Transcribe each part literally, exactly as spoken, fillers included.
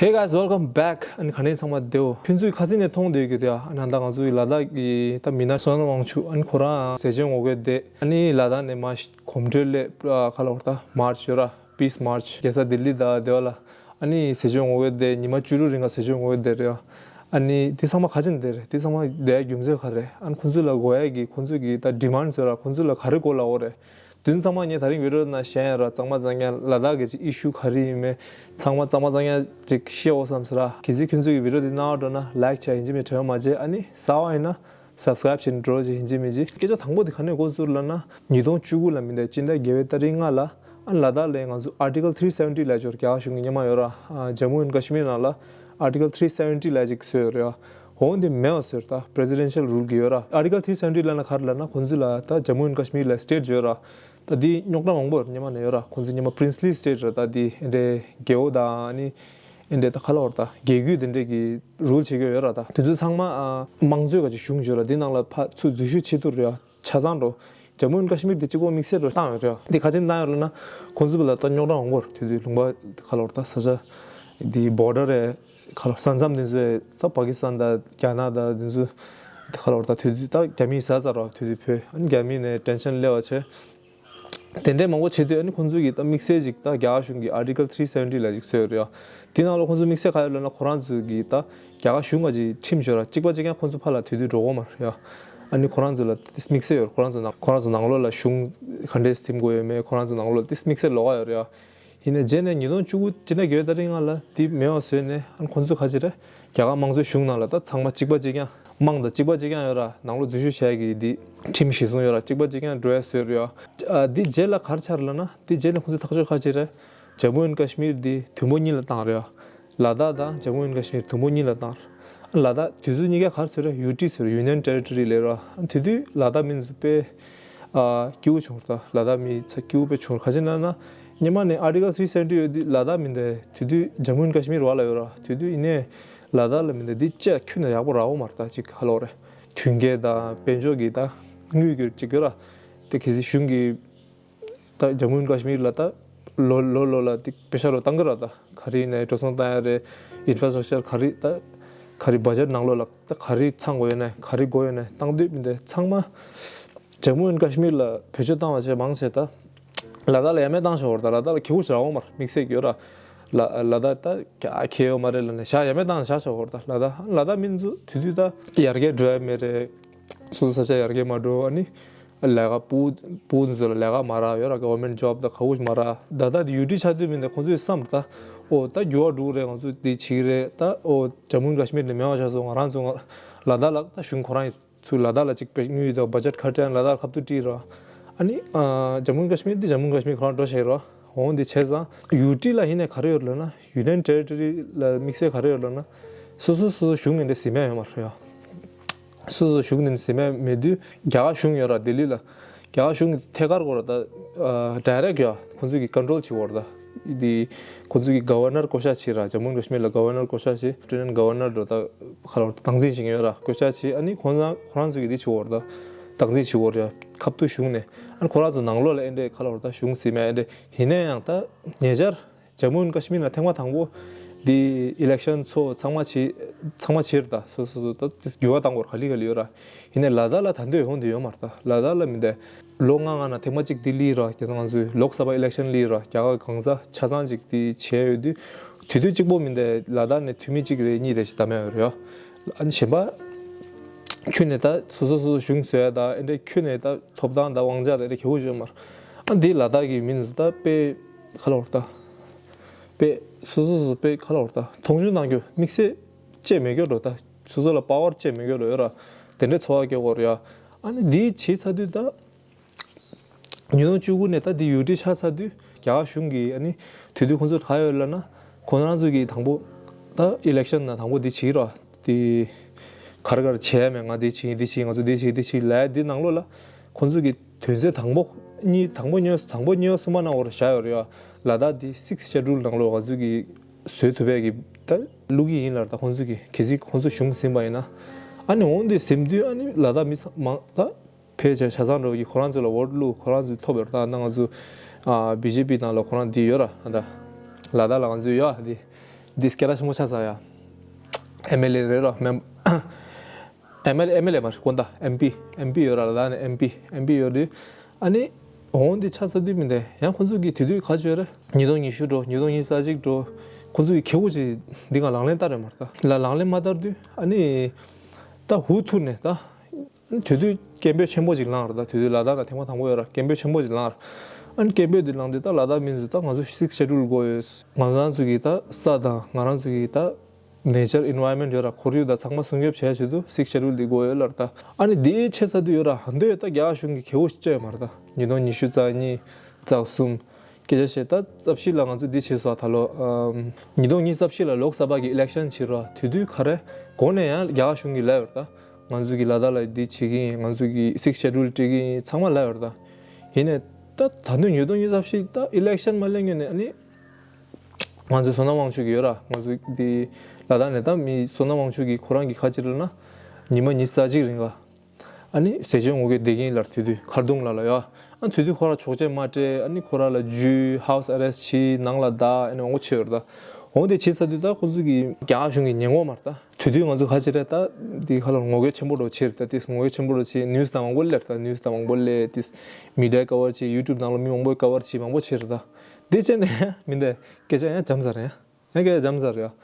Hey guys, welcome back. ཨ་ནི་ག་འདྲ་ཚང་མ་བདེ་པོ། ཁྱོད་ཚོས་ཁ་སང་ནས་མཐོང་བསྡད་ཀྱི་འདུག་ཡ། ཨ་ནི་ད་ང་ཚོའི་ལ་དྭགས་ཀྱི་ད་མི་སྣ་བསོད་ནམས་དབང་ཕྱུག་ཨ་ནི་ཁོ་རང་ཟས་བཅད་ངོ་རྒོལ་དེ་ཨ་ནི་ལ་དྭགས་ནས་མར་གོམ་བགྲོད་སླེབས་ཁ་ལ་བར་ད་མར་ཆ་ཡོད་ར། Peace March རྒྱལ་ས་ལྡི་ལི་དང་དེ་བ་ལ་ཨ་ནི་ཟས་བཅད་ངོ་རྒོལ་དེ་ཉི་མ་བཅུ་དྲུག་རིང་ག་ཟས་བཅད་ངོ་རྒོལ་དེ་རེད་ཡ། ཨ་ནི་དེ་ཚང་མ་ག་རེ་བྱས་ནས་དེ་རེད། དེ་ཚང་མ་དེའི་རྒྱུ་མཚན་ག་རེ་རེད། ཨ་ནི་ཁོང་ཚོ་ལ་དགོས་ཡ་གི་ཁོང་ཚོ་གི་ད་demand ཡོད་ར། ཁོང་ཚོ་ལ་ག་རེ་དགོས་ལབ་ཡོད་རེད། དེ་ཚང་མ་ངས་ད་རིང་བི་ཌི་ཡོ་ནང་བཤད་ཡ་ར། གཙང་མ་གཙང་རྐྱང་ལ་དྭགས་ཀྱི་ཅིག་issue ག་རེ་ཡིན་མིན་ཚང་མ་གཙང་མ་གཙང་རྐྱང་ཅིག་བཤད་འོ་བསམ་ཟེར་ར། གལ་སྲིད་ཁྱོད་ཚོ་གི་བི་ཌི་ཡོ་དེ་རྣ་བར་འགྲོ་ན་like བྱས་ཡིན་གཅིག་མིན་གྲ་མ་བྱས། ཨ་ནི་གསར་པ་ཡིན་ན་subscribe བྱས་ནས་འགྲོ་བྱས་ཡིན་གཅིག་མིན་གཅིག་སྐད་ཆ་དང་པོ་དེ་ག་ནས་འགོ་བཙུགས་ལབ་ན། ཉིས་སྟོང་བཅུ་དགུ་ལ་མི་འདི་སྤྱི་ཟླ་བརྒྱད་པའི་ཏ་རིག་ལྔ་ལ་ཨ་ལ་དྭགས་ལ་ང་ཚོ་Article three seventy ལབ་ཅིག་རྒྱ་གར་གཞུང་གི་སྔོན་མ་ཡོད་ར། ཨ་Jammu and Kashmir ནང་ལ་Article three seventy ལབ་ཅིག་བཟོས་ཡོད་རེད། འོ་འདི་མེད་པ་བཟོས་རེད། ད་presidential rule གི་ཡོད་ར། Article three seventy ལབ་ན་ག་རེ་ལབ་ན་ཁོང་ཚོ་ལ་ད་Jammu and Kashmir ལ་state ཡོད་ར། ད་འདི་རྙོག་དྲ་མང་པོ་ཡོད་ར། སྔོན་མ་ནས་ཡོད་ར། ཁོང་ཚོ་སྔོན་མ་princely state ར། ད་འདི་ཨེ་འདྲའི་རྒྱལ་པོ་དང་ཨ་ནི་ཨེ་འདྲའི་ད་ག་ལབ་དགོས་རེད། ད་རྒྱལ་བརྒྱུད་དེ་འདྲའི་གི་rule བྱེད་ཀྱི་ཡོད་ར། ད་དེ་ཚོ་ཚང་མ་ཨ་དམངས་གཙོའི་ག་ཅིག་གཞུང་ཡོད་ར། འདི་ནང་ལ་ཕར་ཚུར་འཛུལ་ཞུགས་བྱེད་ཐུབ་རེད་ཡ། ཆ་ཚང་འགྲོ། Jammu and Kashmir དེ་གཅིག་པོ་དམིགས་བསལ་འགྲོ་བཏང་ཡོད་རེད། འདི་ག་ཅིག་བཏང་ཡོད་ལབ་ན་ཁོང་ཚོ་བ་ལ་ད་རྙོག་དྲ་མང་པོ་རེད། དེ་དུས་ལུང་པ་ག་ལབ་དགོས་རེད། ད་ས་ཆ་འདི་border རེད། ག་ལབ་ས་མཚམས་དེ་ཚོ་ད་པ་ཀི་སི་ཐན་དང་རྒྱ་ནག་དང་དེ་ཚོ་ག་ལབ་དགོས་རེད། ད་དེ་དུས་ད་རྒྱ་མིས་ཟ་ཚར་རོ། དེ་དུས་བོད་ཨ་ནི་རྒྱ་མི་ནས་tension སླེབས་པ་བྱས། དེ་འདྲའི་མང་པོ་བྱེད་དུས་ཨ་ནི་ཁོང་ཚོ་གིས་ད་དམིགས་བསལ་ཅིག་ད་རྒྱ་གར་གཞུང་གིས་Article three seventy ལབ་ཅིག་བཟོས་ཡོད་རེད་ཡ། དེ་ནང་ལ་ཁོང་ཚོ་དམིགས་བསལ་ག་རེ་ཡོད་ལབ་ན་ཁོ་རང་ཚོ་གིས་ད་རྒྱ་གར་གཞུང་ག་ཅིག་ཁྲིམས་ཡོད་ར། གཅིག་པ་གཅིག་རྐྱང་ཁོང་ཚོ་ཕར་ལ་དེ་དུས་འགྲོ་གི་མ་རེད་ཡ། ཨ་ནི་ཁོ་རང་ཚོ་ལ་དམིགས་བསལ་ཡོད་རེད། ཁོ་རང་ཚོ་ནང་ཁོ་རང་ཚོ་ནང་ལོགས་ལ་གཞུང་ག་འདྲས་འཛིན་དགོས་ཡོད་མེད་ཁོ་རང་ཚོ་ནང་ལོགས་ལ་དེ་དམིགས་བསལ་ལོགས་ཀ་ཡོད་རེད་ཡ། ཡིན་ནའི་རྗེས་ནས་ཉིས་སྟོང་བཅུ་དགུ་སྤྱི་ཟླ་བརྒྱད་པའི་ཏ་རིག་ལྔ་ལ་དེ་མེད་པ་བཟོས་ནས་ཨ་ཁོང་ཚོ་ག་ཅིག་རེད། རྒྱ་གར་དམངས་གཙོའི་གཞུང་ནང་ལ་ད་ཚང་མ་གཅིག་པ་གཅིག་རྐྱང་། དམངས་དང་གཅིག་པ་གཅིག་རྐྱང་ཡོད་ར། ནང་ལོགས་འཛུལ་ཞུགས་བྱས་ཀྱི་དེ་ཁྲིམས་གཞི་བཟུང་ཡོད་ར། གཅིག་པ་གཅིག་རྐྱང་འགྲོ་ཡ་བཟོས་རེད་ཡ། ཨ་དེ་རྗེས་ལ་ག་རེ་ཆགས་རེད་ལབ་ན། དེ་རྗེས་ནས་ཁོང་ཚོས་ཐག་གཅོད་ག་ཅིག་རེད། Jammu and Kashmir དེ་དུམ་བུ་གཉིས་ལ་བཏང་རེད་ཡ། ལ་དྭགས་དང་Jammu and Kashmir དུམ་བུ་གཉིས་ལ་བཏང་རེད། ལ་དྭགས་དེ་ཚོ་གཉིས་ཀ་ག་རེ་བཟོས་རེད། ཡུ་ཊི་བཟོས་རེད། Union Territory ལབ་ར། དེ་དུས་ལ་དྭགས་མི་ཚོ་དཔེ་ཨ་སྐྱིད་པོ་བྱུང་རེད། ད་ལ་དྭགས་མི་ཚ་སྐྱིད་པོ་དཔེ་བྱུང་རེད། ག་ཅི་ལབ་ན་སྔོན་མ་ནས་Article three seventy ཡོད་དུས་ལ་དྭགས་མི་འདི་དེ་དུས་Jammu and Kashmir བ་ལ་ཡོད་ར། དེ་དུས་ཡིན་ནའི་ལ་དྭགས་ལ་མི་འདི་འདི་ཅག་ཁྱོན་ནས་ཡག་པོ་རག་གི་མ་རེད། ད་ཅིག་ག་ལབ་དགོས་རེད། མཐུན་རྐྱེན་དང་དཔལ་འབྱོར་གྱི་ད་དངུལ་གྱི་ཅིག་ཡོད་ར། དེ་གལ་སྲིད་གཞུང་གིས་ད་Jammu and Kashmir ལ་ད་ལོ་ལོ་ལོ་ལ་དེ་པེ་ཤ་རོ་བཏང་གི་ར། ད་ག་རེ་ཡིན་ནའི་འགྲོ་སོང་བཏང་ཡ་རེད། Infrastructure ག་རེ་ད་ག་རེ་budget ནང་ལོགས་ལ་ད་ག་རེ་ཚང་དགོས་ཡོད་ནའི་ག་རེ་དགོས་ཡོད་ནའི་བཏང་དུས་མི་འདི་ཚང་མ་Jammu and Kashmir ལ་བེད་སྤྱོད་བཏང་བ་བྱས་མང་ཆེ་ད་ལ་དྭགས་ལ་ཡ་མེད་བཏང་ཤོག་ར། ད་ལ་དྭགས་ལ་ཁེ་པོ་ཞིག་རག་གི་མ་རེད། དམིགས་བསལ་གྱི་ཡོད་ར། ལ་ལ་དྭགས་ད་ག་ཁེ་ཡོད་མ་རེད་ལབ་ནས་བཞག་ཡ་མེད་བཏང་བཞག་ཤོག་ར། ད་ལ་དྭགས་ལ་དྭགས་མི་ཚོ་དུས་དུས་ད་ཡར་རྒྱས་འགྲོ་ཡ་མེད་རེད། སོ་སོ་ས་ཆ་ཡར་རྒྱས་མ་འགྲོ། ཨ་ནི་ལས་ཀ་ཕྲུ་གུ་ཕྲུ་གུ་ཚོ་ལ་ལས་ཀ་མ་རག་ཡོད་ར། Government job ད་ག་བོ་ཞིག་མ་རག་ད་ལྟ་དེ་ཡུ་ཊི་ཆགས་དུས་མི་འདི་ཁོང་ཚོས་བསམ་ད་ཨོ་ད་འགྱུར་བ་འགྲོ་གི་རེད། ང་ཚོ་འདི་བྱེད་ཀྱི་རེད། ད་ཨོ་Jammu and Kashmir ནས་མེད་པ་བྱས་སོང་། ང་རང་ཚོ་ལ་དྭགས་ལ་ད་གཞུང་ཁོ་རང་ཚོ་ལ་དྭགས་ལ་ཅིག་དཔེ་དངུལ་དང་budget ཁ་བྲལ་ལ་དྭགས་ཁ་ཐུག་སྤྲད་ར། ཨ་ནི་ཨ་Jammu and Kashmir འདི་Jammu and Kashmir ཁོ་རང་འགྲོ་བྱས་ར། འོང་འདི་བྱས་ཙང་ཡུ་ཊི་ལ་ཡིན་ནའི་ག་རེ་ཡོད་ལབ་ན། Union Territory ལ་དམིགས་བསལ་ག་རེ་ཡོད་ལབ་ན། སོ་སོ་སོ་སོ་གཞུང་ངན་འདྲ་ཟིན་མེད་ཡོད་མ་རེད་ཡ། སོ་སོ་གཞུང་ནས་ཟིན་མེད་མེད་དུས་རྒྱ་གར་གཞུང་ཡོད་ར་ལྡི་ལི་ལ། རྒྱ་གར་གཞུང་གི་ཐད་ཀར་གོ་ར་ད་direct ཡ་ཁོང་ཚོ་གི་control བྱེད་གོ་ར། ད་འདི་ཁོང་ཚོ་གི་Governor བསྐོ་བཞག་བྱེད་ར། Jammu and Kashmir ལ་Governor བསྐོ་བཞག་བྱེད། Lieutenant Governor འགྲོ་ད་ག་ལ་བར་ད་སྟངས་འཛིན་བྱེད་མཁན་ཡོད་ར། བསྐོ་བཞག་བྱེད། ཨ་ནི་ཁོང་རང་ཁོ་རང་ཚོ་གི་འདི་བྱེད་གོ་ར་ད་སྟངས་འཛིན་བྱེད་གོ་ར་ཡ། ཁ་ཐུག་གཞུང་ནས་ཨ་ནི་ཁོ་རང་ཚོ་ནང་ལོགས་ལ་ཨེ་འདྲས་ག་ལ་བར་ད་གཞུང་ཟིན་མེད་ཨེ་འདྲས་ཡིན་ན་ཡང་ད་ཉེ་ཆར། Jammu and Kashmir ལ་ཐེངས་མ་དང་པོ་འདི་election ཚོགས་ཚང་མ་བྱེད་ཚང་མ་བྱེད་རེད། ད་སོ་སོ་སོ་ད་འགྱུར་བ་བཏང་དགོས་ག་ལེ་ག་ལེ་ཡོད་ར། ཡིན་ནའི་ལ་དྭགས་ལ་ད་འདོད་ཡོང་འདོད་ཡོད་མ་རེད། ད་ལ་དྭགས་ལ་མི་འདི་ལོ་ལྔ་ལྔ་ན་ཐེངས་མ་གཅིག་འདི་སླེབས་ར། དེ་ཚོ་ང་ཚོའི་Lok Sabha election སླེབས་ར། རྒྱ་གར་གང་ས་ཆ་ཚང་གཅིག་འདི་བྱས་ཡོད་དུས་དུས་དུས་གཅིག་པོ་མི་འདི་ལ་དྭགས་ནས་འཐུས་མི་གཅིག་རེ་གཉིས་རེ་ཞིག་བདམས་ཡོད་རེད་ཡ། ཨ་ནི་གཞན་པ་ཁྱོན་ནས་ད་སོ་སོ་སོ་སོ་གཞུང་བཟོ་ཡ་ད་ཨེ་འདྲས་ཁྱོན་ནས་ད་ཐོབ་ཐང་ད་དབང་ཆ་ད་ཨེ་འདྲས་གལ་པོ་ཡོད་མ་རེད། ཨ་འདི་ལ་དྭགས་ཀྱི་མི་ཚོ་ད་དཔེ་ག་ལ་བར་ད། དཔེ་སོ་སོ་སོ་དཔེ་ག་ལ་བར་ད་མཐོང་ཆུང་གནང་རྒྱུ་དམིགས་བསལ་བཅས་མེད་རྒྱུ་འགྲོ། ད་སོ་སོ་ལ་power བཅས་མེད་རྒྱུ་འགྲོ་ཡོད་ར། དེ་འདྲའི་ཚོར་བ་སྐྱེ་གོ་ར་ཡ། ཨ་ནི་འདི་བྱས་ཚར་དུས་ད་ཉིས་སྟོང་བཅུ་དགུ་ནས་ད་འདི་ཡུ་ཊི་ཆགས་ཚར་དུས་རྒྱ་གར་གཞུང་གིས་ཨ་ནི་དུས་དུས་ཁོང་ཚོར་ག་ཡོད་ལབ་ན་ཁོང་རང་ཚོ་གིས་དང་པོ་ད་election ནང་དང་པོ་འདི་བྱེད་ར། དེ་ག་རེ་ག་རེ་བྱས་མེད། ང་དེ་བྱེད་འདི་བྱེད་ང་ཚོ་དེ་བྱེད་དེ་བྱེད་ལབ་དེ་ནང་ལོགས་ལ་ཁོང་ཚོ་གི་དོན་ཚན་དང་པོ་གཉིས་དང་པོ་གཉིས་དང་པོ་གཉིས་གསུམ་པ་ནང་བར་བཞག་ཡོད་རེད་ཡ། ལ་དྭགས་དེ་sixth schedule ནང་ལོགས་ང་ཚོ་གི་བཟོ་ཐུབ་པའི་གི་ད་བླུག་གི་ཡིན་ལ། ད་ཁོང་ཚོ་གི་གལ་སྲིད་ཁོང་ཚོ་གཞུང་ཟིན་པ་ཡིན་ན་ཨ་ནི་འོང་དེ་ཟིན་དུས་ཨ་ནི་ལ་དྭགས་མི་ཚང་མ་ད་ཕལ་ཆེར་ཆ་ཚང་འགྲོ་གི་ཁོ་རང་ཚོ་ལ་vote བླུག་ཁོ་རང་ཚོ་ཐོབ་ཡོད་རེད། ད་ང་ཚོ་ཨ་བི་ཇེ་པི་ནང་ལ་ཁོ་རང་དེ་ཡོད་ར། ད་ལ་དྭགས་ལ་ང་ཚོ་ཡོད་ཨ་དེ། འདི་སྐད་གྲགས་ཆེན་པོ་ཆགས་ས་ཡ། ཨེམ་ཨེལ་ཨེ་རེད་ར། མེམ་ཨེམ་ཨེལ་ཨེ་མ་རེད། དགོངས་དག་ཨེམ་པི། ཨེམ་པི་ཡོད་ར། ལ་དྭགས་ནས་ཨེམ་པི། ཨེམ་པི་ཡོད་དུས། ཨ་ནི་འོང་འདི་ཆགས་ས་དུས་མི་འདི་ཡང་ཁོང་ཚོ་གི་དེ་དུས་ག་ཅོ་རེད། ཉིས་སྟོང་ཉི་ཤུ་འགྲོ། ཉིས་སྟོང་ཉི་ཤུ་རྩ་གཅིག་འགྲོ། ཁོང་ཚོ་གི་ཁེ་བོ་ཅིག་འདི་ང་ལག་ལེན་བསྟར་རེད་མ་རེད་ད། ལ་ལག་ལེན་མ་བསྟར་དུས་ཨ་ནི་ད་ཧུ་ཐུར་ནས་ད། དེ་དུས་སྐད་འབོད་ཆེན་པོ་ཅིག་ལངས་རེད་ད། དེ་དུས་ལ་དྭགས་ནང་ཐེངས་མ་དང་པོ་ཡོད་ར། སྐད་འབོད་ཆེན་པོ་ཅིག་ལངས་རེད། ཨ་ནི་སྐད་འབོད་དེ་ལངས་དུས་ད་ལ་དྭགས་མི་ཚོས་ད་ང་ཚོ་Sixth Schedule་དགོས་ཡོད། ང་རང་ཚོ་གི་ད་ས་དང་ང་རང་ཚོ་གི་ད་nature environment་ཡོད་ར། ཁོར་ཡུག་ད་ཚང་མ་སྲུང་སྐྱོབ་བྱེད་ཆེད་དུ་Sixth Schedule་འདི་དགོས་ཡོད་ལབ་རེད་ད། ཨ་ནི་དེའི་ཆེ་ས་དུས་ཡོད་ར། ཧ་འདོད་ད་རྒྱ་གར་གཞུང་གི་ཁེ་བོ་ཅིག་སྤྲད་ཡོད་མ་རེད་ད། ཉིས་སྟོང་ཉི་ཤུ་རྩ་གཉིས་རྩ་གསུམ། སྐད་ཆ་བཤད་ད་རྩ་བཞི་ལ་ང་ཚོ་འདི་བྱས་སོང་། ད་ལོ་ཉིས་སྟོང་ཉི་ཤུ་རྩ་བཞི་ལ་ལོག་སབ་གི་election་བྱེད་རོགས། དེ་དུས་ག་རེ་གོང་ནས་ཡང་རྒྱ་གར་གཞུང་གིས་ལབ་ཡོད་རེད་ད། ང་ཚོ་གི་ལ་དྭགས་ལ་འདི་བྱེད་ཀྱི་ཡིན། ང་ཚོ་གི་Sixth Schedule་སྤྲད་ཀྱི་ཡིན། ཚང་མ་ལབ་ཡོད་རེད་ད། ཡིན་ནའི་ད་ད་དུང་ཉིས་སྟོང་ཉི་ཤུ་རྩ་བཞི་ད་election་མ་སླེབས་སྔོན་ནས་ཨ་ནི་ང་ཚོ་བསོད་ནམས་དབང་ཕྱུག་གི་ཡོད་ར། ང་ཚོ་འདི་ལ་དྭགས་ནས་ད་མི་བསོད་ནམས་དབང་ཕྱུག་གི་ཁོ་རང་གི་ཁ་ཕྱིར་ལ་ན་ཉི་མ་ཉི་ཤུ་རྩ་གཅིག་རིང་ག་ཨ་ནི་ཟས་བཅད་ངོ་རྒོལ་བསྡད་ཀྱི་ཡིན་ལབ་རེད། དེ་དུས་མཁར་གདོང་ལ་ལ་ཡ། ཨ་དེ་དུས་ཁོ་རང་ཆོག་མཆན་མ་སྤྲད། ཨ་ནི་ཁོ་རང་ལ་འཇུས། house arrest་བྱས། ནང་ལ་བདའ། ཨ་ནི་འོང་གི་བྱས་ཡོད་རེད་ད། འོང་དེ་བྱས་ཚར་དུས་ད་ཁོ་ཚོ་གི་རྒྱ་གར་གཞུང་གིས་ཉན་གི་ཡོད་མ་རེད་ད། དེ་དུས་ང་ཚོ་ག་ཅི་རེད་ད། འདི་ཁ་ལ་ངོ་རྒོལ་ཆེན་པོ་འདྲ་བྱས་རེད་ད། དེས་ངོ་རྒོལ་ཆེན་པོ་འདྲ་བྱས། news་དང་མང་པོ་སླེབས་རེད་ད། news་དང་མང་པོ་སླེབས། དེས་media་cover་བྱས། YouTube་ནང་ལ་མི་མང་པོས་cover་བྱས། མང་པོ་བྱས་རེད་ད། དེ་བྱས་ནས་ཡང་མི་འདི་སྐད་ཆ་ཡང་འཇམ་ས་རེད། ཡང་སྐད་ཆ་འཇམ་ས་རེད་ཡ།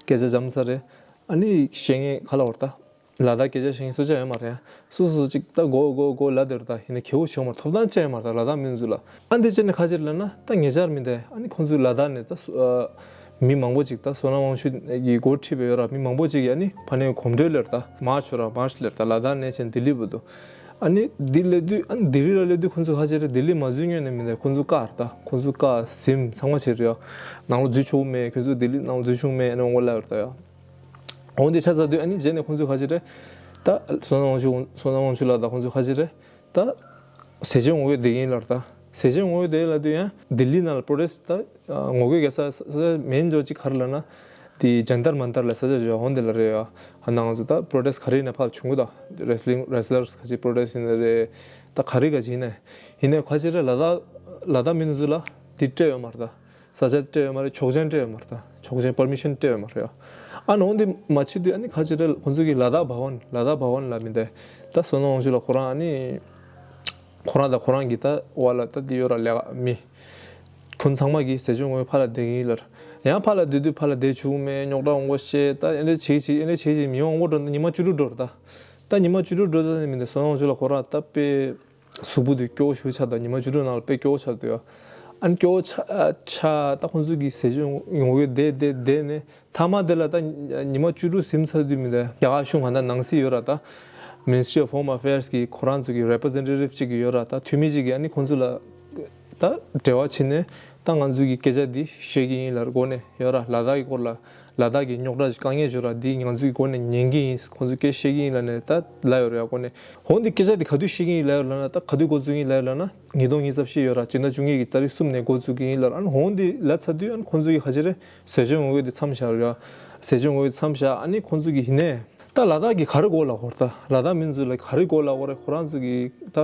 སྐད་ཆ་འཇམ་ས་རེད། ཨ་ནི་བཤད་མཁན་ག་ལ་བར་ད། ལ་དྭགས་སྐད་ཆ་བཤད་མཁན་སུ་ཆ་ཡོད་མ་རེད་ཡ། སོ་སོ་ཅིག་ད་གོ་གོ་གོ་ལབ་བསྡད་རེད་ད། ཡིན་ན་ཁེ་བོ་བྱུང་མ་རེད། ཐོབ་ཐང་ཆ་ཡོད་མ་རེད་ད། ལ་དྭགས་མི་ཚོ་ལ། ཨ་འདི་བྱས་ནས་ག་ཅི་རེད་ལབ་ན་ད་ཉེ་ཆར་མི་འདི་ཨ་ནི་ཁོང་ཚོའི་ལ་དྭགས་ནས་ད་སུ་ཨ། མི་མང་པོ་ཅིག་ད་བསོད་ནམས་དབང་ཕྱུག་གི་འགོ་ཁྲིད་པའི་ཡོད་ར། མི་མང་པོ་ཅིག་གིས་ཨ་ནི་ཕ་ནས་གོམ་བགྲོད་སླེབས་རེད་ད། མཱར་ཆ་ཡོད་ར། མཱར་ཆ་སླེབས་རེད་ད། ལ་དྭགས་ནས་བྱས་ལྡི་ལི་བར་དུ། ཨ་ནི་འདི་སླེབས་དུས། ཨ་ནི་ལྡི་ལི་ལ་སླེབས་དུས་ཁོང་ཚོ་ག་ཅི་རེད། ལྡི་ལི་མ་འཛུལ་སྔོན་ནས་མི་འདི་ཁོང་ཚོ་བཀག་རེད་ད། ཁོང་ཚོ་བཀག་ཟིན་ཚང་མ་བྱས་རེད་ཡ། ནང་ལོགས་འཛུལ་ཆོག་གི་མེད། ཁྱོད་ཚོ་ལྡི་ལི་ནང་ལོགས་འཛུལ་ཆོག་གི་མེད། ཨ་ནི་འོང་གོ་ལབ་རེད་ད་ཡ། འོང་དེ་ཆ་ཚར་དུས་ཨ་ནི་རྗེས་ནས་ཁོང་ཚོ་ག་ཅི་རེད། ད་བསོད་ནམས་དབང་ཕྱུག་བསོད་ནམས་དབང་ཕྱུག་ལགས་དང་ཁོང་ཚོ་ག་ཅི་རེད། ད་ཟས་བཅད་ངོ་རྒོལ་བསྡད་ཀྱི་ཡིན་ལབ་རེད་ད། ཟས་བཅད་ངོ་རྒོལ་བསྡད་ལབ་དུས་ཡང་ལྡི་ལི་ནང་ལ་protest་ད་ངོ་རྒོལ་རྒྱག་ས་ས་ས་མེན་འཇོག་ཅིག་ག་རེ་ལབ་ན། དེ་ཇན་ཏར་མན་ཏར་ལབ་ས་ཆ་ཅིག་ཡོད། འོང་དེ་ལ་རེད་ཡ། ཨ་ནང་ཚོ་ད་protest་ག་རེ་ཡིན་ན་ཕར་བྱུང་གི་ད། wrestling wrestlers་ག་ཅིག་protest་ཡིན་ན་རེད། ད་ག་རེ་ག་ཅིག་ཡིན་ན། ཡིན་ནའི་ག་ཅི་རེད། ལ་དྭགས་ལ་དྭགས་མི་ཚོ་ལ་དེ་སྤྲད་ཡོད་མ་རེད་ད། ས་ཆ་སྤྲད་ཡོད་མ་རེད། ཆོག་མཆན་སྤྲད་ཡོད་མ་རེད་ད། ཆོག་མཆན་permission་སྤྲད་ཡོད་མ་རེད་ཡ། ཨ་ནི་འོང་དེ་མ་བྱེད་དུས་ཨ་ནི་ག་ཅི་རེད། ཁོང་ཚོ་གིས་ལ་དྭགས་བྷ་ཝན་ལ་དྭགས་བྷ་ཝན་ལ་མི་འདི་ད་བསོད་ནམས་དབང་ཕྱུག་ལགས་ཁོ་རང་ཨ་ནི་ཁོ་རང་དང་ཁོ་རང་གི་ད་བར་ལ་ད་འདི་ཡོད་ར། ལས་ཀ་མི་ཁོང་ཚང་མ་གིས་ཟས་བཅད་ངོ་རྒོལ་ཕར་ལ་བསྡད་ཀྱི་ཡིན་ལབ་ར། ཡང་ཕར་ལ་བསྡད་དུས་ཕར་ལ་བསྡད་བཅུག་གི་མེད། རྙོག་དྲ་འོང་གོ་ཤེས། ད་ཨེ་འདྲ་བྱེད་ཅིག་ཨེ་འདྲ་བྱེད་ཅིག་མི་མང་པོ་འགྲོ། ད་ཉི་མ་བཅུ་དྲུག་འགྲོ་རེད་ད། ད་ཉི་མ་བཅུ་དྲུག་འགྲོ་ད་ནི་མི་འདི་བསོད་ནམས་དབང་ཕྱུག་ལགས་ཁོ་རང་ད་དཔེ་གཟུགས་པོ་དེ་སྐྱོ་བོ་ཞེ་པོ་ཆགས་ད། ཉི་མ་བཅུ་དྲུག་ནང་ལ་དཔེ་སྐྱོ་བོ་ཆགས་འདུག་ཡ། ཨ་ནི་སྐྱོ་བོ་ཆགས་ཆགས་ད་ཁོང་ཚོ་གིས་ཟས་བཅད་ངོ་རྒོལ་བསྡད་བསྡད་བསྡད་ནས་མཐའ་མ་དེ་ལ་ད་ཉི་མ་བཅུ་དྲུག་ཟིན་ཚར་དུས་མི་འདི་རྒྱ་གར་གཞུང་གང་ལྟར་ནང་སྲིད་ཡོད་ར། ད་Ministry of Home Affairs་གི་ཁོ་རང་ཚོ་གི་representative་གཅིག་གི་ཡོད་ར། ད་འཐུས་མི་གཅིག་གིས་ཨ་ནི་ཁོང་ཚོ་ལ་ད་འབྲེལ་བ་བྱས་ནས་ད་ང་ཚོ་གི་སྐད་ཆ་འདི་བཤད་ཀྱི་ཡིན་ལབ་སྒོ་ནས་ཡོད་ར། ལ་དྭགས་ཀྱི་སྐོར་ལ་ལ་དྭགས་ཀྱི་རྙོག་དྲ་དཀའ་ངལ་ཅིག་ཡོད་ར། འདི་ང་ཚོའི་སྒོ་ནས་ཉན་གྱི་ཡིན། ཁོང་ཚོས་སྐད་བཤད་ཀྱི་ཡིན་ལབ་ནས་ད་ལབ་ཡོད་རེད་ཡ། སྒོ་ནས་འོང་འདི་སྐད་ཆ་འདི་ག་དུས་བཤད་ཀྱི་ཡིན་ལབ་ཡོད་ལབ་ན། ད་ག་དུས་འགོ་བཙུགས་ཀྱི་ཡིན་ལབ་ཡོད་ལབ་ན། ཉིས་སྟོང་ཉི་ཤུ་རྩ་བཞི་ཡོད་ར། སྤྱི་ཟླ་བཅུ་གཉིས་ཀྱི་ཏ་རིག་གསུམ་ནས་འགོ་བཙུགས་ཀྱི་ཡིན་ལབ། ཨ་ནི་འོང་འདི་ལབ་ཚར་དུས་ཨ་ནི་ཁོང་ཚོ་གིས་ག་ཅི་རེད། ཟས་བཅད་ངོ་རྒོལ་འདི་མཚམས་བཞག་རེད་ཡ། ཟས་བཅད་ངོ་རྒོལ་འདི་མཚམས་བཞག་ཨ་ནི་ཁོང་ཚོ་གིས་ཡིན་ནའི་ད་ལ་དྭགས་ཀྱིས་ག་རེ་དགོས་ལབ་ཀྱི་ཡོད་རེད། ད་ལ་དྭགས་མི་ཚོ་ལ་ག་རེ་དགོས་ལབ་ཀྱི་ཡོད་རེད། ཁོ་རང་ཚོ་གི་ད་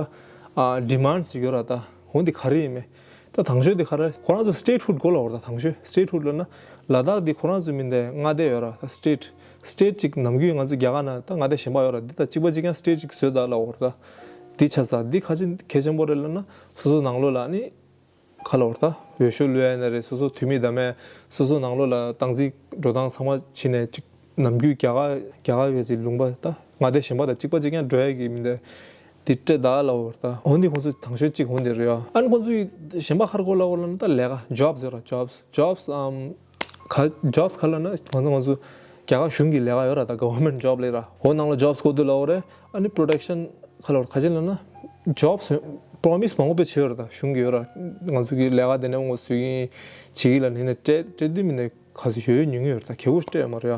ཨ་demands་ཞིག་ཡོད་ར། ད་འོང་འདི་ག་རེ་ཡིན་མེད། ད་དང་ཤོས་དེ་ག་རེ། ཁོ་རང་ཚོ་statehood་དགོས་ལབ་ཀྱི་ཡོད་རེད། ད་དང་ཤོས་statehood་ལབ་ན་ལ་དྭགས་འདི་ཁོ་རང་ཚོ་མི་འདི་མངའ་སྡེ་ཡོད་ར། ད་state state་གཅིག་ནམ་རྒྱུན་ང་ཚོ་རྒྱ་གར་ནང་ད་མངའ་སྡེ་གཞན་པ་ཡོད་ར། འདི་ད་གཅིག་པ་གཅིག་རྐྱང་state་གཅིག་བཟོས་ད་ལབ་ཀྱི་ཡོད་རེད། ད་འདི་ཆགས་ས་འདི་ག་ཅི་གལ་ཆེན་པོ་རེད་ལབ་ན། སོ་སོ་ནང་ལོགས་ལ་ནི་ག་ལབ་ཀྱི་ཡོད་རེད། ད་འོས་ཤོག་བླུགས་ཡ་ཡིན་ན་རེད། སོ་སོ་འཐུས་མི་དང་མེད། སོ་སོ་ནང་ལོགས་ལ་སྟངས་འཛིན་འགྲོ་སྟངས་ཚང་མ་བྱས་ནས་གཅིག་ནམ་རྒྱུན་རྒྱ་གར་རྒྱ་གར་བའི་ཅིག་ལུང་པ་ད་མངའ་སྡེ་གཞན་པ་དང་གཅིག་པ་གཅིག་རྐྱང་འགྲོ་ཡ་གི་མི་འདི་འདི་སྤྲད་ད་ལབ་ཀྱི་ཡོད་རེད། ད་འོ་འདི་ཁོང་ཚོ་དང་ཤོས་གཅིག་འོ་འདི་རེད་ཡ། ཨ་ནི་ཁོང་ཚོ་གཞན་པ་ག་རེ་དགོས་ལབ་ཀྱི་ཡོད་ལབ་ན། ད་ལས་ཀ་jobs་ཡོད་ར། jobs jobs ཨམ་ག jobs་ག་ལབ་ན་ང་ཚོ་ང་ཚོ་རྒྱ་གར་གཞུང་གི་ལས་ཀ་ཡོད་ར། ད་government job་ལབ་ར། འོ་ནང་ལ་jobs་དགོས་འདུག་ལབ་ཀྱི་ཡོད་རེད། ཨ་ནི་protection་ག་ལབ་ཀྱི་ཡོད་རེད། ག་ཅི་ལབ་ན་jobs་promise་མང་པོ་དཔེ་བྱས་ཡོད་ར། ད་གཞུང་གིས་ཡོད་ར། ང་ཚོ་གི་ལས་ཀ་དེ་འདྲ་མང་པོ་བཟོ་གི་ཡིན་བྱེད་ཀྱི་ལབ་ནས་ཡིན་ན་སྤྲད་སྤྲད་དུས་མི་འདི་ག་ཚོད་ཡོད་ཡོད་ཉུང་ཉུང་ཡོད་རེད། ད་གལ་པོ་སྤྲད་ཡོད་མ་རེད་ཡ།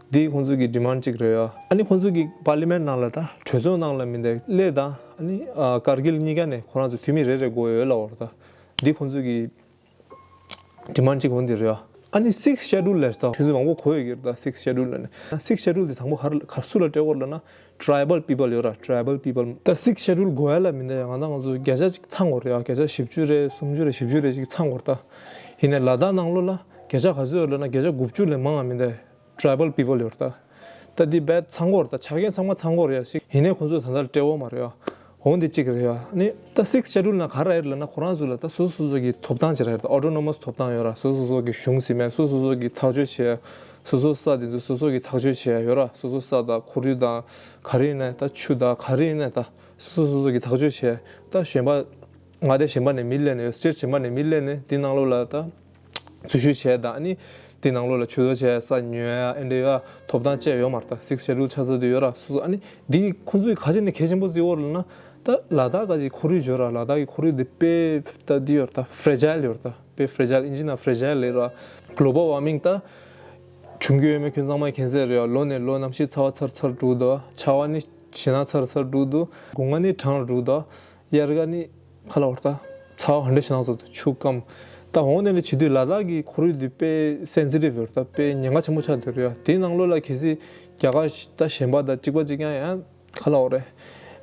འདི་ཁོང་ཚོ་གི་demand་གཅིག་རེད་ཡ། ཨ་ནི་ཁོང་ཚོ་གི་parliament་ནང་ལ་ད་གྲོས་ཚོགས་ནང་ལ་མི་འདི་སླེབས་དང་ཨ་ནི་ཨ་ཀར་གིལ་གཉིས་ཀ་ནས་ཁོ་རང་ཚོ་འཐུས་མི་རེ་རེ་དགོས་ཡོད་ལབ་ཀྱི་ཡོད་རེད། ད་འདི་ཁོང་ཚོ་གི་demand་གཅིག་འོ་འདི་རེད་ཡ། ཨ་ནི་Sixth Schedule་ལབ་ད་ཁྱོད་ཚོས་མང་པོ་གོ་ཡོད་ཀྱི་རེད། ད་Sixth Schedule་ལབ་ནས་Sixth Schedule་འདི་དང་པོ་ག་རེ་ག་སུ་ལ་སྤྲད་ཡོད་ལབ་ན། Tribal people་ཡོད་ར། Tribal people་ད་Sixth Schedule་དགོས་ཡ་ལ་མི་འདི་ཡ། ང་ད་ང་ཚོ་བརྒྱ་ཆ་གཅིག་ཚང་དགོས་རེད་ཡ། བརྒྱ་ཆ་བཞི་བཅུ་རེད། སུམ་ཅུ་རེད། བཞི་བཅུ་རེད་ཅིག་ཚང་དགོས་རེད། ད་ཡིན་ནའི་ལ་དྭགས་ནང་ལོགས་ལ་ བརྒྱ་ཆ་ག་ཚོད་ཡོད་ལབ་ན་བརྒྱ་ཆ་དགུ་བཅུ་ལས་མང་བ་མི་འདུག tribal people ཡོད་རེད་ད། ད་འདི་རྦད་ཚང་གོ་རེད་ད། ཆ་རྐྱེན་ཚང་མ་ཚང་གོ་རེད་ཡ། ཞིག་ཡིན་ནའི་ཁོང་ཚོ་ད་ལྟ་སྤྲད་འོ་མ་རེད་ཡ། འོ་འདི་གཅིག་རེད་ཡ། ནི་ད་sixth schedule ནང་ག་རེ་རེད་ལབ་ན་ཁོ་རང་ཚོ་ལ་ད་སོ་སོ་སོ་སོ་གི་ཐོབ་ཐང་ཅིག་རེད་ད། autonomous ཐོབ་ཐང་ཡོད་ར། སོ་སོ་སོ་སོ་གི་གཞུང་ཟིན་མེད། སོ་སོ་སོ་གི་ཐག་གཅོད་བྱེད་ཡ། སོ་སོ་ས་དེ་ཚོ་སོ་སོ་གི་ཐག་གཅོད་བྱེད་ཡ་ཡོད་ར། སོ་སོ་ས་དང་ཁོར་ཡུག་དང་ག་རེ་ཡིན་ན་ད་ཆུ་དང་ག་རེ་ཡིན་ན་ད་སོ་སོ་སོ་སོ་གི་ཐག་གཅོད་བྱེད་ཡ། ད་གཞན་པ་མངའ་སྡེ་གཞན་པ་ནས་མི་སླེབས་ནས་ཡོད། state གཞན་པ་ནས་མི་སླེབས་ནས་འདི་ནང་ལོགས་ལ་ད་འཛུལ་ཞུགས་བྱས་དང་ཨ་ནི་དེ་ནང་ལོགས་ལ་ཇུས་གཏོགས་བྱས་ས་ཉོ་ཡ་ཨེ་འདྲ་ཡ་ཐོབ་ཐང་བཅས་ཡོད་མ་རེད་ད། sixth schedule ཆགས་ས་དེ་ཡོད་ར། སོ་སོ་ཨ་ནི་འདི་ཁོང་ཚོས་ག་ཅི་ནས་གལ་ཆེན་པོ་བརྩི་བོར་ལབ་ན་ད་ལ་དྭགས་ག་ཅིག་ཁོར་ཡུག་ཡོད་ར། ལ་དྭགས་ཀྱི་ཁོར་ཡུག་འདི་དཔེ་ད་འདི་ཡོད་ར་ད། fragile ཡོད་ར་ད། དཔེ་fragile ཨིན་ཇི་ནང་fragile ལབ་ར། global warming ད་བྱུང་རྒྱུ་ཡོད་མེད་ཁྱོད་ཚང་མས་མཁྱེན་གསལ་རེད་ཡ། ལོ་ནས་ལོ་གནམ་གཤིས་ཚ་བ་ཚར་ཚར་འགྲོ་གི་འདུག་ཆར་པ་ནི་ཞེད་སྣང་ཚར་ཚར་འགྲོ་གི་འདུག་དགུན་ཁ་ནི་གྲང་རུ་འགྲོ་གི་འདུག་དབྱར་ཁ་ནི་ག་ལབ་དགོས་རེད་ད། ཚ་བ་ག་འདྲ་ཞེད་སྣང་ཚོ་ཆུ་སྐམ། ད་འོ་ནས་ལས་བྱེད་དུས་ལ་དྭགས་ཀྱི་ཁོར་ཡུག་འདི་དཔེ་sensitive ཡོད་རེད་ད། དཔེ་ཉེན་ཁ་ཆེན་པོ་ཆགས་བསྡད་རེད་ཡ། དེའི་ནང་ལོགས་ལ་གལ་སྲིད་རྒྱ་གར་ད་གཞན་པ་ད་གཅིག་པ་གཅིག་རྐྱང་ཡང་ག་ལབ་དགོས་རེད།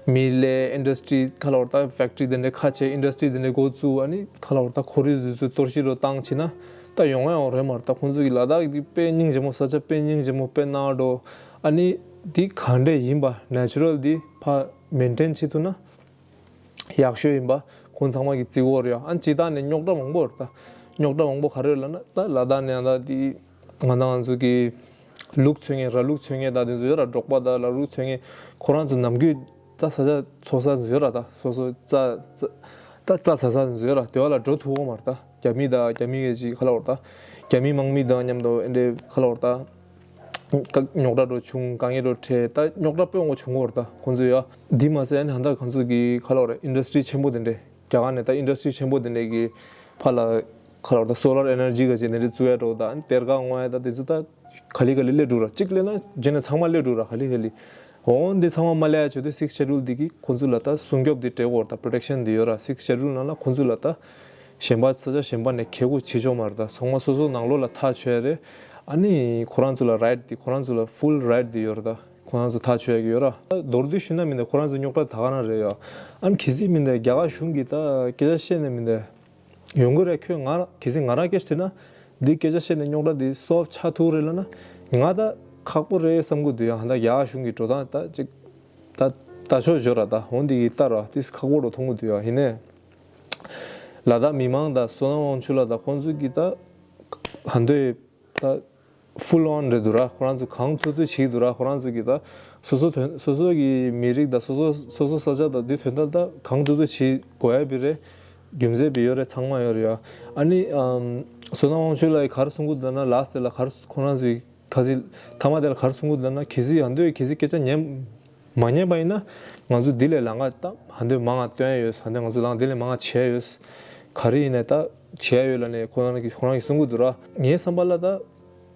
མི་ལས་industry ག་ལབ་དགོས་རེད་ད། factory དེ་འདྲ་ཁ་ཕྱེ་industry དེ་འདྲ་འགོ་བཙུགས་ཨ་ནི་ག་ལབ་དགོས་རེད་ད། ཁོར་ཡུག་དེ་ཚོ་གཏོར་བཤིག་རུ་བཏང་བྱས་ན་ད་ཡོང་ཡ་ཡོང་རེད་མ་རེད་ད། ཁོང་ཚོ་གི་ལ་དྭགས་འདི་དཔེ་སྙིང་རྗེ་མོ། ས་ཆ་དཔེ་སྙིང་རྗེ་མོ། དཔེ་ནག་འགྲོ། ཨ་ནི་འདི་ག་འདྲ་ཡིན་པ་natural འདི་ཕར་maintain བྱེད་ཐུབ་ན། ཡག་ཤོས་ཡིན་པ་ཁོང་ཚང་མ་གི་བརྩི་བོ་རེད་ཡ། ཨ་ནི་སྤྱིར་བཏང་ནས་རྙོག་དྲ་མང་པོ་རེད་ད། རྙོག་དྲ་མང་པོ་ག་རེ་རེད་ལབ་ན་ད་ལ་དྭགས་ནས་ད་དེ་ང་དང་ང་ཚོ་གི་ལུག་འཚོ་མཁན་ར་ལུག་འཚོ་མཁན་ད་དེ་ཚོ་ཡོད་ར། འབྲོག་པ་ད་ལ་ལུག་འཚོ་མཁན་ཁོ་རང་ཚོ་ནམ་རྒྱུན་ད་ས་ཆ་འཚོ་ས་ཚོ་ཡོད་ར། ད་སོ་སོ་རྩྭ་རྩྭ་ད་རྩྭ་ཟ་ས་ཚོ་ཡོད་ར། དེ་བ་ལ་འགྲོ་ཐུབ་ཀྱི་མ་རེད་ད། རྒྱ་མི་ད་རྒྱ་མི་གི་ཅིག་ག་ལབ་དགོས་རེད་ད། རྒྱ་མི་དམག་མི་དང་མཉམ་དུ་ཨེ་འདྲ་ག་ལབ་དགོས་རེད་ད། ཀ་རྙོག་དྲ་འགྲོ་བྱུང་། དཀའ་ངལ་འགྲོ་འཕྲད་ད་རྙོག་དྲ་དཔེ་མང་པོ་བྱུང་གི་ཡོད་རེད་ད་ཁོང་ཚོ་ཡ། འདི་མ་ཟད་ཨ་ནི་ད་ལྟ་ཁོང་ཚོ་གི་ག་ལབ་དགོས་རེད། industry ཆེན་པོ་དེ་འདྲས་རྒྱ་གར་ནས་ད་industry ཆེན་པོ་དེ་འདྲས་ཀྱི་ཕར་ལ་ག་ལབ་དགོས་རེད་ད། solar energy ག་ཅིག་དེ་འདྲས་བཙུགས་ཡ་འགྲོ་ད། ཨ་ནི་གཏེར་ཁ་བསྔོག་ཡ་ད་དེ་ཚོ་ད་ག་ལེ་ག་ལེ་སླེབས་འགྲོ་ར། གཅིག་སླེབས་ན་རྗེས་ནས་ཚང་མ་སླེབས་འགྲོ་ར་ག་ལེ་ག་ལེ། འོ་འདི་ཚང་མ་མ་སླེབས་ཡ་བྱེད་དུས་sixth schedule འདི་གིས་ཁོང་ཚོ་ལ་ད་སྲུང་སྐྱོབ་འདི་སྤྲད་དགོས་རེད་ད། protection འདི་ཡོད་ར། sixth schedule ནང་ལ་ཁོང་ཚོ་ལ་ད་གཞན་པ་ས་ཆ་གཞན་པ་ནས་ཁེ་གོ་བྱེད་ཆོག་མ་རེད་ད། ཚང་མ་སོ་སོ་ནང་ལོགས་ལ་ཐག་ཆོད་ཡ་རེད། ཨ་ནི་ཁོ་རང་ཚོ་ལ་right འདི་ཁོ་རང་ཚོ་ལ་full right འདི་ཡོད་རེད་ད། ཁོ་རང་ཚོ་ཐག་ཆོད་ཡ་གི་ཡོད་ར། མདོར་བསྡུས་ཞུས་ན་མི་འདུག་ཁོ་རང་ཚོ་རྙོག་དྲ་ད་ག་རང་རེད་ཡ། ཨ་ནི་གལ་སྲིད་མི་འདུག་རྒྱ་གར་གཞུང་གིས་ད་སྐད་ཆ་བཤད་ནས་མི་འདུག་ཡོང་གི་རེད། ཁྱོད་ང་རང་གལ་སྲིད་ང་རང་སྐད་ཆ་དྲིས་ན་འདི་སྐད་ཆ་བཤད་ནས་རྙོག་དྲ་འདི་solve ཆགས་ཐུབ་རེད་ལབ་ན་ང་ད་ཁག་པོ་རེད་བསམ་གི་འདུག་ཡ། ད་རྒྱ་གར་གཞུང་གི་འགྲོ་སྟངས་ད་ཅིག་ད་ད་ཆོག་ཞོར་ར་ད་འོང་འདི་གི་ལྟར་བ་ཏིས་ཁག་པོ་རུ་མཐོང་གི་འདུག་ཡ། ཡིན་ནའི་ལ་དྭགས་མི་མང་དང་བསོད་ནམས་དབང་ཕྱུག་ལགས་དང་ཁོང་ཚོ་གི་ད་ཧ་འདོད་ད་full on རེད་འདུག་ར། ཁོ་རང་ཚོ་གང་ཐུབ་ཐུབ་བྱེད་འདུག་ར། ཁོ་རང་ཚོ་གི་ད་སོ་སོ་དོན་སོ་སོ་གི་མི་རིགས་དང་སོ་སོ་སོ་སོ་ས་ཆ་དང་འདི་དོན་དག་ད་གང་ཐུབ་ཐུབ་བྱེད་དགོས་ཡ་བི་རེད། རྒྱུ་མཚན་བི་ཡོད་རེད། ཚང་མ་ཡོད་རེད་ཡ། ཨ་ནི་ཨམ་བསོད་ནམས་དབང་ཕྱུག་ལགས་ཀྱིས་ག་རེ་གསུང་གི་འདུག་ན་last དེ་ལ་ག་རེ་ཁོ་རང་ཚོའི་ཁ་སི་མཐའ་མ་དེ་ལ་ག་རེ་གསུང་གི་འདུག་ན་གལ་སྲིད་ཡང་འདོད་གལ་སྲིད་སྐད་ཆ་ཉན་མ་ཉན་པ་ཡིན་ན་ང་ཚོ་འདི་ལས་ལམ་ཁ་ད་ཧ་འདོད་མང་ང་སྟོན་ཡ་ཡོད། ཧ་འདོད་ང་ཚོ་ལམ་འདི་ལས་མང་ང་བྱེད་ཡ་ཡོད། ག་རེ་ཡིན་ནའི་ད་བྱེད་ཡ་ཡོད་ལབ་ནས་ཁོ་རང་གིས་ཁོ་རང་གིས་གསུང་གི་འདུག་ར། ངའི་བསམ་པ་ལ་ད་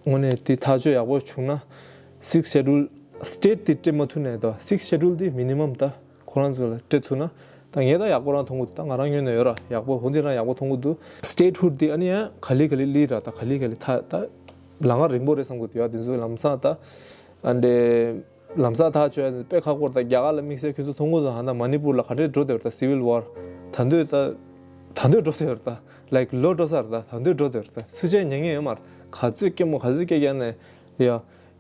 དངོས་གནས་དེ་ཐག་གཅོད་ཡག་པོ་བྱུང་ན་sixth schedule state དེ་སྤྲད་མ་ཐུབ་ནའི་ད་sixth schedule དེ་minimum ད་ཁོ་རང་ཚོ་ལ་སྤྲད་ཐུབ་ན་ད་ངས་ད་ཡག་པོ་རང་མཐོང་གི་འདུག་ད་ང་རང་ངོས་ནས་ཡོད་ར་ཡག་པོ་ཧོ་འདི་རང་ཡག་པོ་མཐོང་གི་འདུག statehood དེ་ཨ་ནི་ཡང་ག་ལེ་ག་ལེ་ལི་ར་ད་ག་ལེ་ག་ལེ་ཐ་ད་ལམ་ཁ་རིང་པོ་རེད་བསམ་གི་འདུག་ཡ། དེ་ཚོ་ལམ་སང་ད་ཨ་འདྲེ་ལམ་སང་ཐག་ཆོད་ཡ་དཔེ་ཁག་པོ་རེད་ད། རྒྱ་གར་ལ་དམིགས་བསལ་ཁྱོད་ཚོ་མཐོང་གི་འདུག་ཧ་ད་མ་ནི་པུར་ལ་ག་འདྲས་འགྲོ་བསྡད་རེད་ད། civil war ད་འདོད་ད་ད་འདོད་འགྲོ་བསྡད་རེད་ད། like ལོ་འགྲོ་ས་རེད་ད། ད་འདོད་འགྲོ་བསྡད་རེད་ད། སུ་ཆད་ཉན་ངེས་ཡོད་མ་རེད། ག་ཚོད་སྐྱེ་མོ་ག་ཚོད་སྐྱེ་རྒྱ་ནས་ཡ་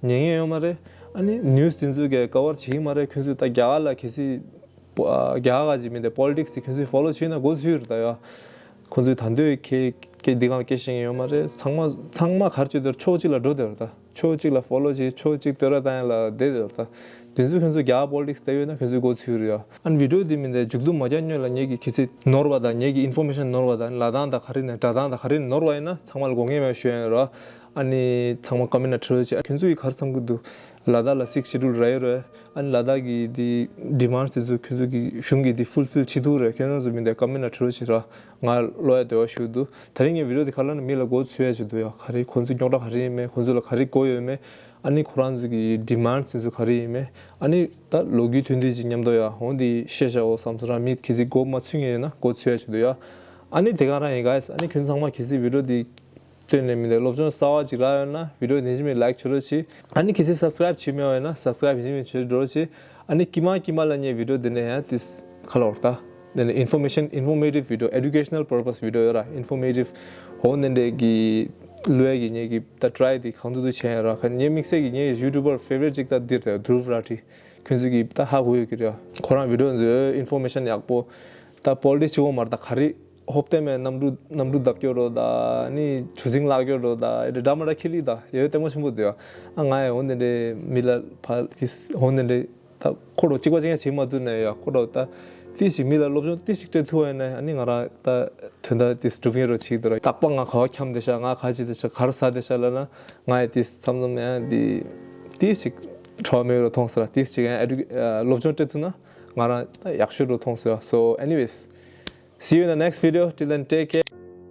ཉན་ངེས་ཡོད་མ་རེད། ཨ་ནི་news དེ་ཚོས་ག་cover བྱེད་ཀྱི་མ་རེད། ཁྱོད་ཚོས་ད་རྒྱ་གར་ལ་གལ་སྲིད་པོ་ཨ་རྒྱ་གར་ག་ཅིག་མིན་ཏེ་politics དེ་ཁྱོད་ཚོས་follow བྱས་ན་མགོ་ཚོས་རེད་ད་ཡ། ཁོང་ཚོས་ད་འདོད་ཁེ་ཁེ་འདི་གང་སྐད་བཤད་ཡོད་མ་རེད། ཚང་མ་ཚང་མ་གར་བྱེད་དེར་ཕྱོགས་གཅིག་ལ་འགྲོ་དེར་ད་ཕྱོགས་གཅིག་ལ་follow བྱེད་ཕྱོགས་གཅིག་བསྟོད་ར་བཏང་ཡ་ལ་བསྡད་དེར་ད་དེ་ཚོ་ཁྱོད་ཚོ་རྒྱ་གར་politics བལྟས་ཡོད་ན་ཁྱོད་ཚོའི་མགོ་ཚོས་རེད་ཡ། ཨ་ནི་video འདི་མིན་ཏེ་མཇུག་བསྡུ་མ་རྒྱག་སྔོན་ལ་ངེད་ཀྱི་གལ་སྲིད་ནོར་བ་དང་ངེད་ཀྱི་information ནོར་བ་དང་ལབ་སྟངས་དང་ག་རེ་ནས་སྒྲ་གདངས་དང་ག་རེ་ནས་ནོར་བ་ཡིན་ན་ཚང་མ་ལ་དགོངས་ངེས་མེད་ཞུ་ཡ་ཡིན་ར། ཨ་ནི་ཚང་མ་comment ནང་བྲིས་རོགས་བྱེད། ཁྱོད་ཚོ་ཡིས་ག་རེ་བསམ་གྱི་འདུག་ལ་དྭགས་ལ་sixth schedule རག་ཡོད་རེད། ཨ་ནི་ལ་དྭགས་ཀྱི་འདི་demands དེ་ཚོ་ཁྱོད་ཚོ་གི་གཞུང་གིས་འདི་fulfill བྱེད་ཐུབ་རེད། ཁྱོད་རང་ཚོ་མིན་ཏེ་comment ནང་བྲིས་རོགས་བྱེད་ར། ང་ཀློག་ཡ་འདོད་པ་ཞུ་འདུག་ད་རིང་ངའི་video འདི་ག་ལ་ནི་མི་ལ་མགོ་ཚོས་ཡ་ཞིག་འདུག་ཡ། ག་རེ་ཁོང་ཚོའི་རྙོག་དྲ་ག་རེ་ཡིན་མེད། ཁོང་ཚོ་ལ་ག་རེ་དགོས་ཡོད་མེད། ཨ་ནི་ཁོ་རང་ཚོ་གི་demands དེ་ཚོ་ག་རེ་ཡིན་མེད། ཨ་ནི་ད་ལོ་རྒྱུས་ཐུང་ཐུང་ཅིག་མཉམ་དུ་ཡ་འོང་འདི་བཤད་བྱའོ་བསམ་སོང་ར། མི་གི་ཟིག་མགོ་མ་ཚོས་ངེས་ཡོད་ན་མགོ་ཚོས་ཡ་ཞིག་འདུག་ཡ། ཨ་ནི་དེ་ག་རང་ཡིན་guys། ཨ་ནི་ཁྱོད་ཚང་མ་གལ་སྲིད་video འདི་སྟོན་ནས་མི་འདུག་སློབ་སྦྱོང་གསར་བ་ཅིག་རག་ཡོད་ན་video འདི་ནས་མི་like བྱེད་རོགས་གྱིས། ཨ་ནི་གལ་སྲིད་subscribe བྱེད་མེད་པ་ཡིན་ན་subscribe བྱེད་མི་བྱེད་རོགས་གྱིས། ཨ་ནི་ཀྱི་མ་ཀྱི་མ་ལ་ངའི་video འདི་ནས་ཡང་ཏིས་ཁ་ལོར་ད་འདི་ནས་information informative video educational purpose video ཡོད་ར། informative ཧོ་འདི་འདྲས་ཀྱི་ ལུས་ཀྱི་ངེད་ཀྱི་ད་ཊ་རའི་དེ་གང་ཐུབ་ཐུབ་བྱས་ཡིན་ར། ཁ་ངའི་དམིགས་བསལ་གྱི་ངའི་ཡུ་ཊུབ་པར་ཕེ་ཝ་རི་ཊི་ཅིག་ད་འདིར་དེ་དུ་རུབ་ར་ཊི། ཁྱོད་ཚོ་གི་ད་ཧ་གོ་ཡོད་ཀྱི་རེད། ཁོ་རང་བི་ཌི་ཡོ་མཛོད་ཨིན་ཕོར་མེ་ཤན་ཡག་པོ། ད་པོ་ལི་ཊིག་སི་གཅིག་པོ་མ་རེད། ད་ག་རེ་ཧོབ་སྟེ་མེད། གནམ་གྲུ་གནམ་གྲུ་བརྡབ་སྐྱོར་རོ་ད་ནི་ཆུ་སྲིན་བརླག་སྐྱོར་རོ་ད་ཨེ་འདྲ་མ་འདྲ་ཁི་ལི་ད་ཡོད་ལྟད་མོ་ཆེན་པོ་འདུག་ཨ་ང་ཡང་འོ་འདི་འདྲའི་མི་ལ་ཕ་ལ་འོ་འདི་འདྲའི་ད་ཁོ་རོ་གཅིག་པ་གཅིག་རྐྱང་བྱེད་མ་ཐུབ་ནས་ཡ། ཁོ་རོ་ད་ཏི་ཞིག་མི་ལ་སློབ་སྦྱོང་ཏི་ཞིག་སྤྲད་ཐུབ་པ་ཡིན་ན་ཨ་ནི་ང་རང་ད་དོན་དག་ཏི་སྒྲུབ་ངེས་རོ་ཆིག་ཏུ་ར། རྟག་པ་ང་ག་བ་འཁྱམ་བསྡད་ཤག་ང་ག་བྱེད་བསྡད་ཤག་ག་རེ་ཟ་བསྡད་ཤག་ལབ་ན། ང་ཡི་ཏི་མཚམས་མཚམས་ཡང་འདི་ཏི་ཞིག་བྲོ་བ་མེད་རོ་མཐོང་སོང་ར། ཏི་ཞིག་ཡང་ཨེ་ཌུ་སློབ་སྦྱོང་སྤྲད་ཐུབ་ན་ང་རང་ད་ཡག་ཤོས་རོ་མཐོང་སོང་ར། So anyways, see you in the next video. Till then, take care.